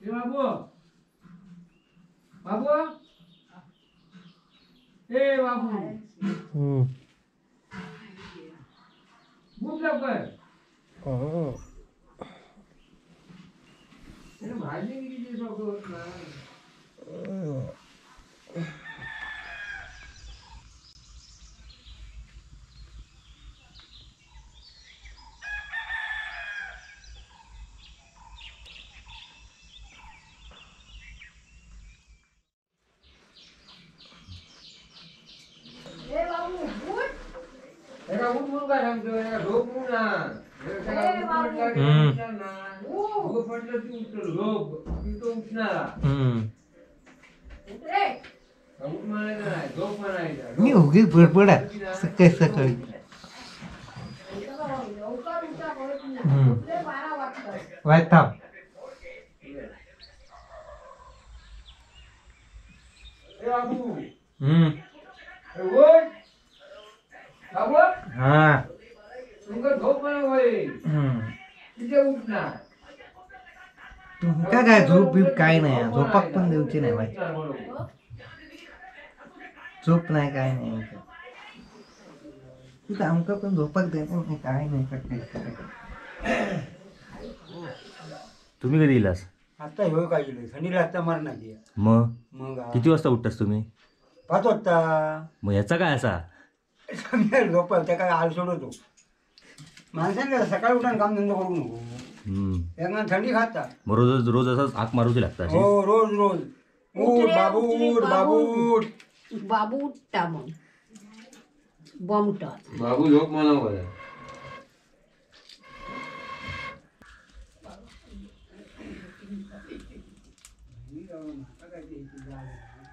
बाबू बाबू ए बाबू उठ लवकर. भाजी किती मी उगीच बडबड सकाळी सकाळी. वाय थांब. हा तुमका काय झोप बीप काय नाही, झोपाक पण देऊची नाही बाई. झोप नाही काय नाही, तिथं आमका पण झोपाक देणार नाही काय नाही. तुम्ही कधी इलास? आता हो काय थंडी लागता मरणार. मग मग किती वाजता उठतास तुम्ही? 5 वाजता. मग याचा काय असा झोप त्या काय आल सोडवतो माणसाने. सकाळी उठून काम धंदा करू नको, त्यांना थंडी खाता. मग रोज रोज असंच आग मारूची लागतात? हो रोज रोज. उठ बाबू उठ बाबू उठ बाबू उठता मग बॉम्बटा बाबू झोप म्हणा.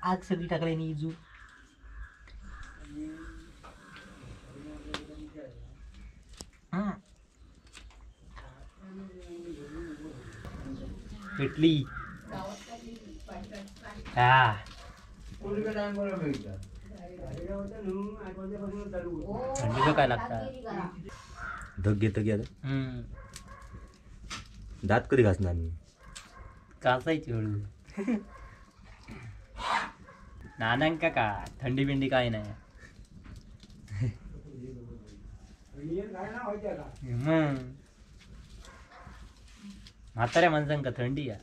आग सगळी टाकली नी इजू. पेटली. हा थंडीचं काय लागतं? धग घेत की आता दात कधी घासणार मी? घासायची हळू. नानांका का थंडी बिंडी काय नाही. मग म्हाताऱ्या माणसांका थंडी या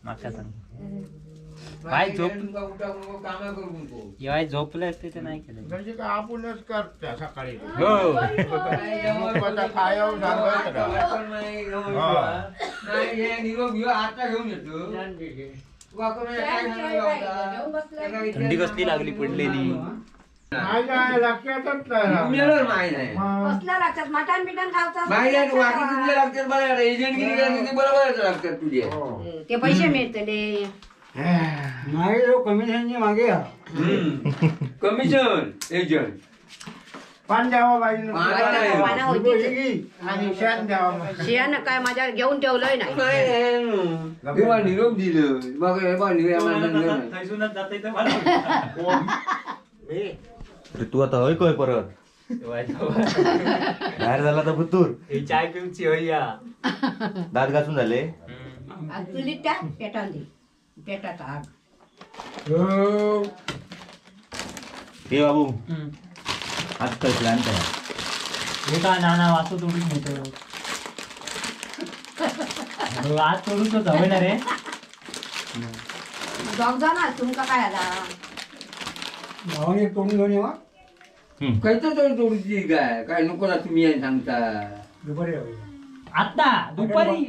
माका सांग बाय झोप बाय झोपले असते ते नाही केलं म्हणजे का आपणच करता सकाळी. हो थंडी कसली लागली पडलेली लक्षातच नाही. मटण बिटन खावता ते पैसे मिळतले नाही. लोक कमिशनची मागे कमिशन एजंट पान द्यावा पाहिजे आणि शेण द्यावा. शेण काय माझ्या घेऊन ठेवलंय नाही. निरोप दिलं. तू आता हय काय परत बाहेर झाला तर भुतूर. चाय पिऊची होय. दात घासून झाले. चुलीत टाक पेटान दे पेटात आग. हे बाबू आज काय प्लॅन काय? हे का नाना वाचू तोडून घेतो. आज तोडून तो हवे ना रे. दोघ जण तुमका काय आला भावाने तोडून घेऊन येवा. खयचं तरी तोडूची काय काय नको ना तुम्ही सांगता. दुपारी आता दुपारी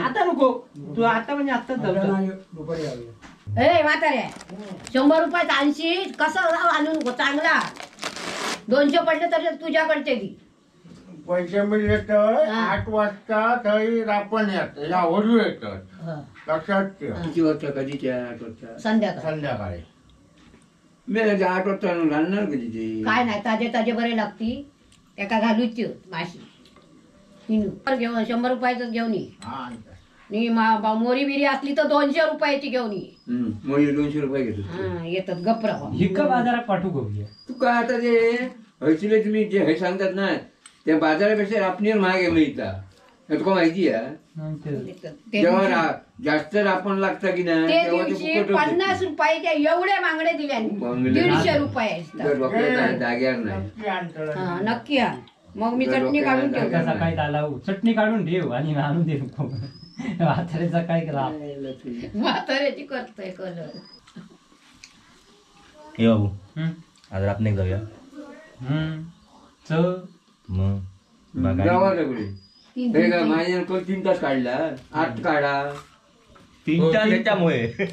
आता नको तू आता म्हणजे आताच जाऊ दुपारी यावे. ए म्हातारे 100 रुपयात 80 कसं आणू नको चांगला. 200 पडले तरी तुझ्याकडचे दी. पैसे मिळले तर 8 वाजता थंय रापण येत या वडू येतात लक्षात ठेव. किती वाजता कधीच्या 8 वाजता? संध्याकाळी. संध्याकाळी मी 8 वाजता घालणार कधी ते? काय नाही, ताजे ताजे बरे लागती. त्याका घालूच माशी घेऊन 100 रुपयाच घेऊन ये. मोरी बिरी असली तर 200 रुपयाची घेऊन ये. मोरी 200 रुपये घेतो येतात गप्रा. हिक बाजारात पाठवू गं तू. काय आता ते हयसुले तुम्ही जे हे सांगतात ना त्या बाजारापेक्षा रापणीवर महाग आहे मिळता, तुका माहिती आहे. जेव्हा जास्त रापण लागतं की नाही 50 रुपयाच्या एवढ्या मागण्या दिल्या, 150 रुपये जाग्यावर नाही. नक्की आण, मग मी चटणी काढून ठेव. सकाळी आला चटणी काढून ठेव आणि आणून दे नको. म्हाताऱ्याचा काय केला, म्हाताऱ्याची करतोय कलर. हे बाबू आज रापणीक जाऊया. चल मग माझ्या 3 तास काढला, 8 काढा. 3 तास त्याच्यामुळे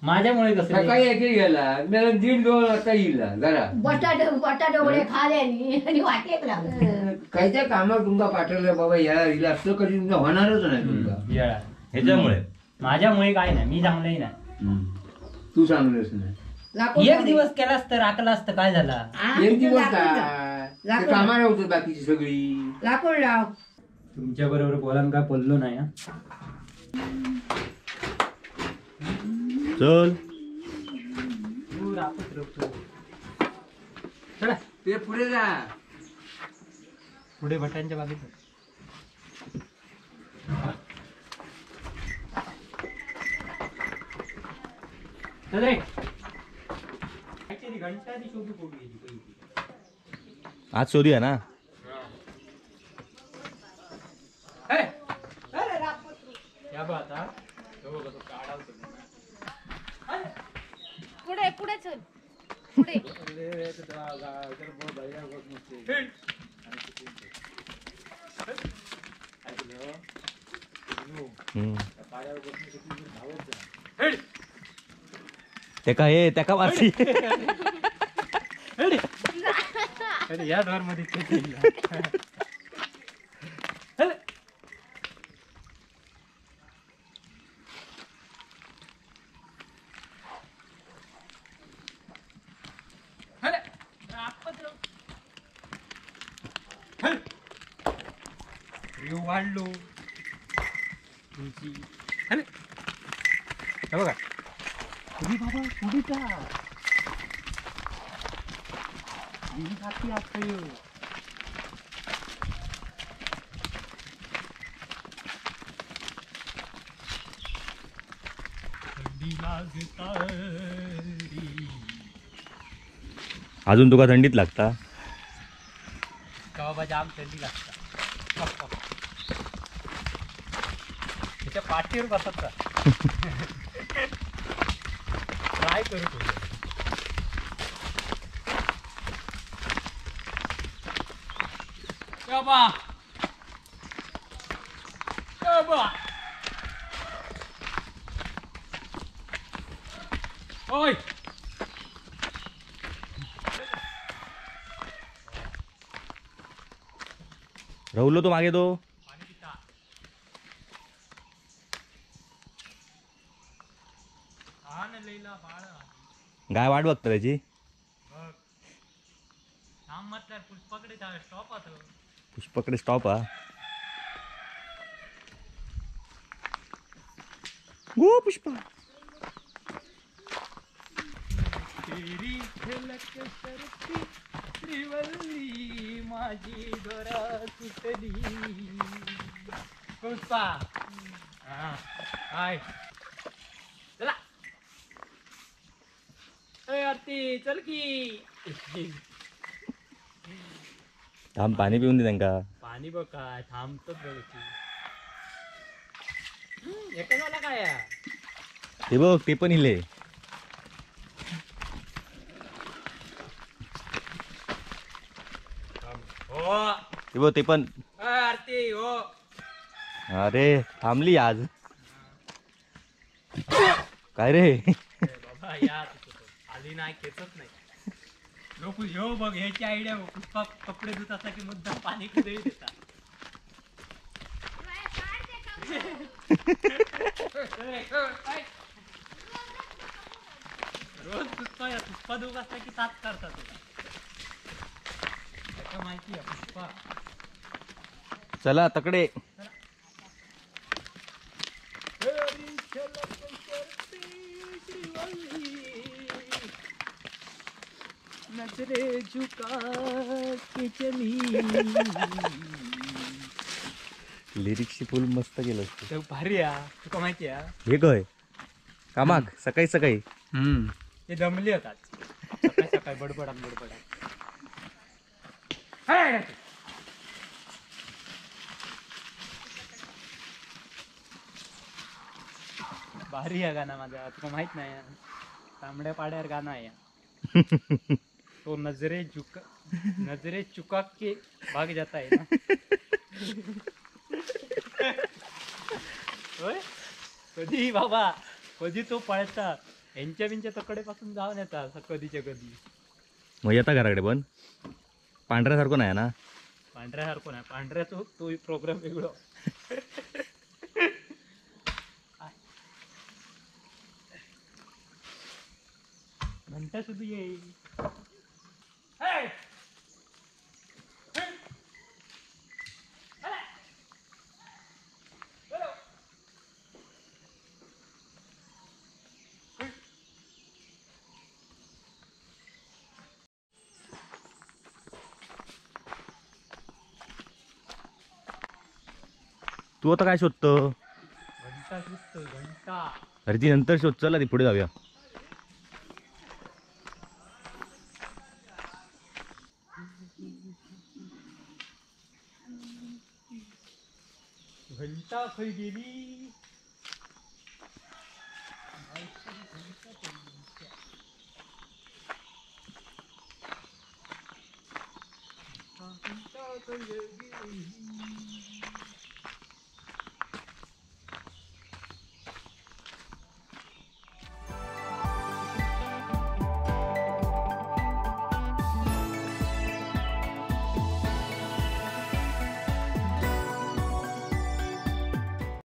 माझ्यामुळे कसं सकाळी एक गेला मला 1.5-2 वाजता येईल घरा. बटाटे बटाटे वडे खाले आणि वाटेक लागले. कायच्या कामावर तुमका पाठवलं बाबा या हिला असं कधी तुमचा होणारच नाही तुमका. ह्याच्यामुळे माझ्यामुळे काय नाही, मी चांगलंही नाही, तू चांगलंच नाही. एक दिवस केलास तर राखला असतं, काय झाला? एक दिवस काय कामाला होतं बाकीची सगळी. लाकूड लाव. तुमच्या बरोबर बोलान काय बोललो नाही. चल ते पुढे जा, पुढे भटांच्या बागेत. चल रे, आज शोधूया ना. पुढे पुढे चल पुढे. त्याका हे त्याका वासी. अरे या ढोर मध्ये वाढलो तुमची. अरे बघा तुम्ही बाबा पुढे का अजून तुका थंडीत लागता? बाबा जाम थंडी लागता. त्याच्या पाठीवर बसत काय करू तुझं? बाबा बाबा ओय राहुलो तो मागे तो गाय वाट बघता त्याची. पुष्पकडे स्टॉप हा. गो पुष्पा तेरी झलक सरती श्रीवल्ली माझी दोरा सुटली. पुष्पा हाय चला. ए आरती चल की. थांब पाणी पिऊन दे त्यांका. पाणी बघ काय थांबतच बघ. एका झाला काय ते बघ ते पण इले. हो ते बघ ते पण. आरती हो. अरे थांबली आज काय रे बाबा या आली नाही खेचत नाही. ह्यो बघ ह्याची आयडिया पुष्पा कपडे धुत असला की मुद्दाम पाणी कुदळी देता. रोज पुष्पा पुष्पा धुत असला की साफ करतात तुला माहिती आहे पुष्पा. चला तकडे. नजरे झुका के चली. लिरिक्सची फुल मस्त केलं. भारी आहे तुका माहिती आहे. हे काय कामाक सकाळी सकाळी ते दमली होतात सकाळी सकाळी बडबडा बडबडा. भारी आहे गाणं माझा तुका माहित नाही. तांबड्या पाड्यावर गाणं आहे. तो नजरे झुका नजरे चुका के भाग जाता है ना. होय कधी बाबा कधी तो पळता यांच्या बिंच्या तकडे पासून जाऊन येता कधीच्या कधी. मग येता घराकडे पण पांढऱ्यासारखं नाही ना. पांढऱ्यासारखं नाही, पांढऱ्याचा तो प्रोग्राम वेगळो. घंटा सुद्धा येईल. तू आता काय शोधतो? घंटा शोधतो घंटा. अरे ती नंतर शोध, चला ती पुढे जाऊया. घंटा खय गेली? घंटा खय गेली?